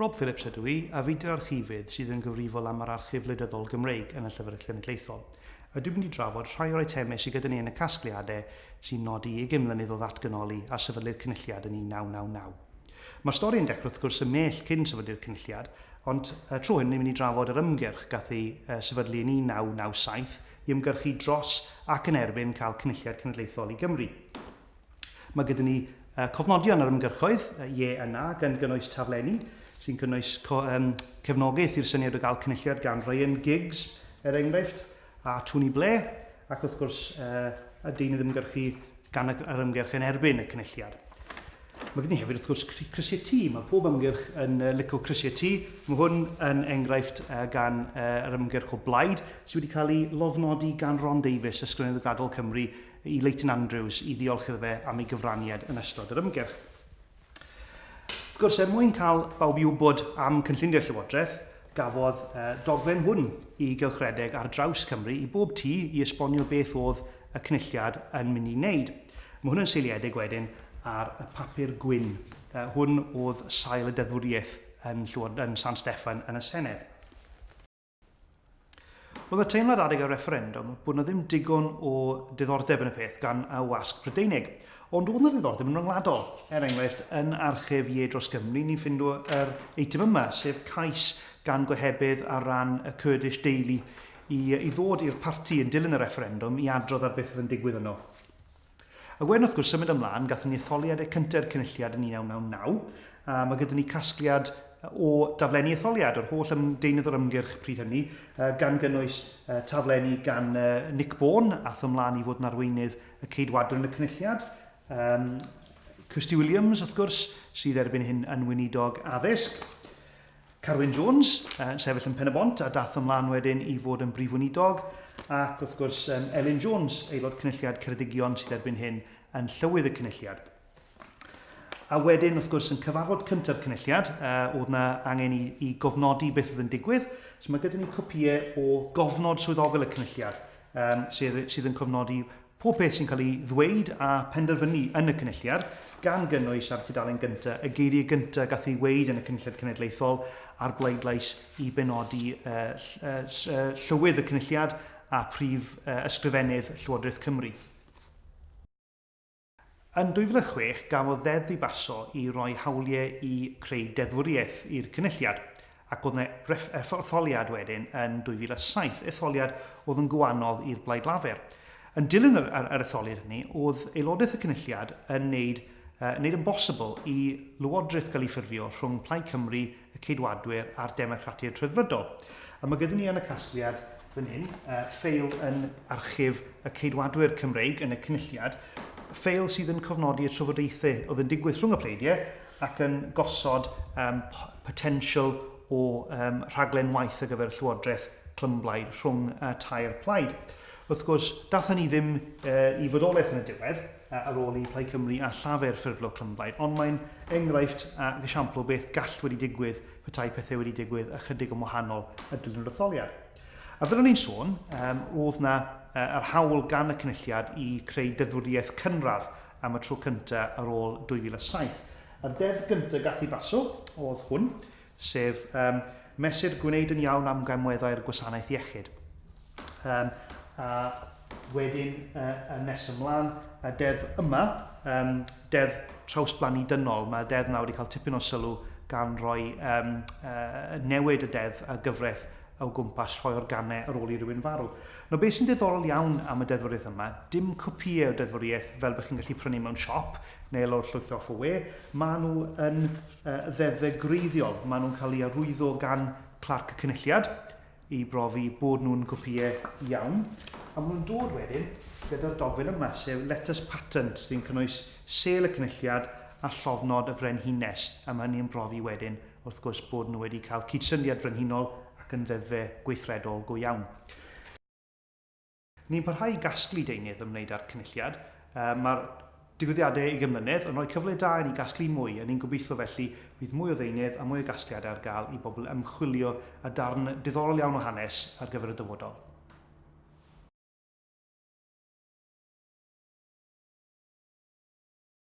Rob Phillips ydw i, a fi 'di'r archifydd sydd yn gyfrifol am yr Archif Wleidyddol Gymreig yn y Llyfrgell Genedlaethol. A dwi'n mynd i drafod rhai o'r eitemau sydd gyda ni yn y casgliadau sy'n nodi ugain mlynedd o ddatganoli a sefydlu'r Cynulliad yn 1999. Mae'r stori yn dechrau wrth gwrs ymhell cyn sefydlu'r Cynulliad, ond y tro hyn ni'n mynd i drafod yr ymgyrch gath ei sefydlu yn 1997 i ymgyrchu dros ac yn erbyn cael Cynulliad Cenedlaethol i Gymru. Mae gyda ni cofnodion ar ymgyrchoedd, ie a na, gan gynnwys taflenni, sy'n cynnwys cefnogaeth i'r syniad o gael cynulliad gan Ryan Giggs, er enghraifft, a Tony Blair, ac wrth gwrs y deunydd ymgyrchu gan yr ymgyrch yn erbyn y cynulliad. Mae gen i hefyd wrth gwrs crisiau T. Mae pob ymgyrch yn licio crisiau T. Mae hwn yn enghraifft gan yr ymgyrch o blaid sydd wedi cael ei lofnodi gan Ron Davies, Ysgrifennydd Gwladol Cymru, i Leighton Andrews i ddiolch iddo fe am ei gyfraniad yn ystod yr ymgyrch. Wrth gwrs, er mwyn cael bawb i wybod am cynlluniau'r Llywodraeth, gafodd dogfen hwn i gylchredeg ar draws Cymru i bob tŷ i esbonio beth oedd y Cynulliad yn mynd i wneud. Mae hwn yn seiliedig wedyn ar y papur gwyn. Hwn oedd sail y deddfwriaeth yn, yn San Steffan yn y Senedd. Oedd y teimlad adeg y refferendwm bod 'na ddim digon o diddordeb yn y peth gan y wasg Brydeinig. Ond oedd 'na ddiddordeb yn ryngwladol. Er enghraifft, yn archif Ie Dros Gymru, ni'n ffindo yr eitem yma, sef cais gan gohebydd ar ran y Kurdish Daily i, i ddod i'r parti yn dilyn y refferendwm i adrodd ar beth oedd yn digwydd yno. A wedyn wrth gwrs symud ymlaen, gathon ni etholiadau cynta'r Cynulliad yn 1999, a mae gyda ni casgliad o daflenni etholiad o'r holl ym, deunydd o'r ymgyrch pryd hynny, gan gynnwys taflenni gan Nick Bourne, ath ymlaen i fod yn arweinydd y Ceidwadwyr yn y Cynulliad, um, Kirsty Williams, wrth gwrs, sydd erbyn hyn yn weinidog addysg, Carwyn Jones, yn sefyll yn Pen-y-bont a dath ymlaen wedyn i fod yn Brif Weinidog, ac wrth gwrs Elin Jones, Aelod Cynulliad Ceredigion sydd erbyn hyn yn Llywydd y Cynulliad. A wedyn, wrth gwrs, yn cyfarfod cyntaf Cynulliad, uh, oedd na angen i, i gofnodi beth oedd yn digwydd, so mae gyda ni copïau o gofnod swyddogol y Cynulliad, um, sydd, sydd yn cofnodi Pob peth sy'n cael ei ddweud a phenderfynu yn y Cynulliad, gan gynnwys ar y tudalen gyntaf, y geiriau gyntaf gath ei weud yn y Cynulliad Cenedlaethol a'r bleidlais i benodi Llywydd y Cynulliad a Prif Ysgrifennydd Llywodraeth Cymru. Yn 2006, gafodd ddeddf ei basio i roi hawliau i creu deddfwriaeth i'r Cynulliad, ac oedd 'na etholiad wedyn yn 2007, etholiad oedd yn go anodd i'r Blaid Lafur. Yn dilyn yr, yr, yr etholiad hynny, oedd aelodaeth y Cynulliad yn neud, uh, neud yn bosibl i lywodraeth gael ei ffurfio rhwng Plaid Cymru, y Ceidwadwyr a'r Democratiaid Rhyddfrydol. A mae gyda ni yn y casgliad fan hyn, uh, ffeil yn archif y Ceidwadwyr Cymreig yn y Cynulliad, ffeil sydd yn cofnodi y trafodaethau oedd yn digwydd rhwng y pleidiau ac yn gosod um, potensial o um, rhaglen waith ar gyfer y Llywodraeth clymblaid rhwng uh, tair plaid. Wrth gwrs, dath hynny ddim uh, i fodolaeth yn y diwedd, ar ôl i Plaid Cymru a Llafur ffurflo clymblaid, ond mae'n enghraifft ac esiampl o beth gall wedi digwydd petai pethau wedi digwydd ychydig yn wahanol yn dilyn yr etholiad. A fel o'n i'n sôn, um, oedd na uh, yr hawl gan y Cynulliad i creu deddfwriaeth cynradd am y tro cyntaf ar ôl 2007. A'r deddf gyntaf gath ei basio oedd hwn, sef um, mesur gwneud yn iawn am gamweddau'r gwasanaeth iechyd. Um, a wedyn, uh, yn nes ymlaen, y deddf yma, um, deddf trawsblannu dynol, mae deddf yma wedi cael tipyn o sylw gan roi um, uh, newid y deddf a gyfraith o gwmpas rhoi organau ar ôl i rywun farw. Nawr, beth sy'n diddorol iawn am y deddfwriaeth yma, dim copïau o deddfwriaeth fel bych chi'n gallu prynu mewn siop neu lawr llwytho off y we, maen nhw yn uh, ddeddfau gwreiddiol. Maen nhw'n cael eu arwyddo gan Clerc y Cynulliad i brofi bod nhw'n gopïau iawn. A maen nhw'n dod wedyn gyda'r dogfen yma, sef Letters Patent, sy'n cynnwys sêl y Cynulliad a llofnod y Frenhines, a mae hynny yn brofi wedyn, wrth gwrs, bod nhw wedi cael cydsyniad frenhinol ac yn ddeddfau gweithredol go iawn. Ni'n parhau i gasglu deunydd ymwneud â'r Cynulliad. Mae'r digwyddiadau ugain mlynedd yn rhoi cyfle da i ni gasglu mwy, a ni'n gobeithio felly bydd mwy o ddeunydd a mwy o gasgliadau ar gael i bobl ymchwilio a darn diddorol iawn o hanes ar gyfer y dyfodol.